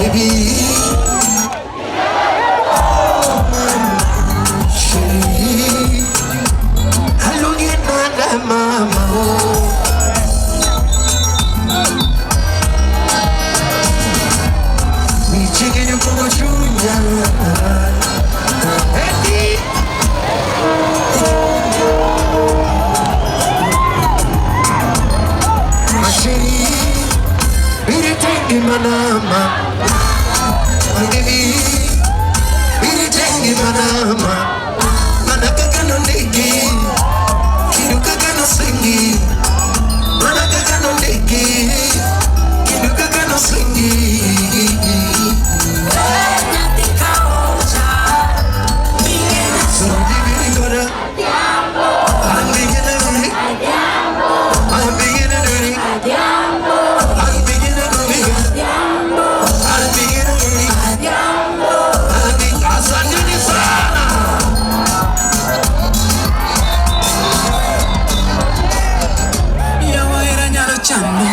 Baby, chérie, alugi nada mama oh. Michigini kugochunya. Eti. Ma chérie, biritenge manama. My baby, biritenge manama. Manakakano ndiki, kidukakano singi. Manakakano ndiki, kidukakano singi. So I'm beginning to I'm beginning to I'm beginning to I'm beginning to Asanteni sana. Yawa era nyalo chami.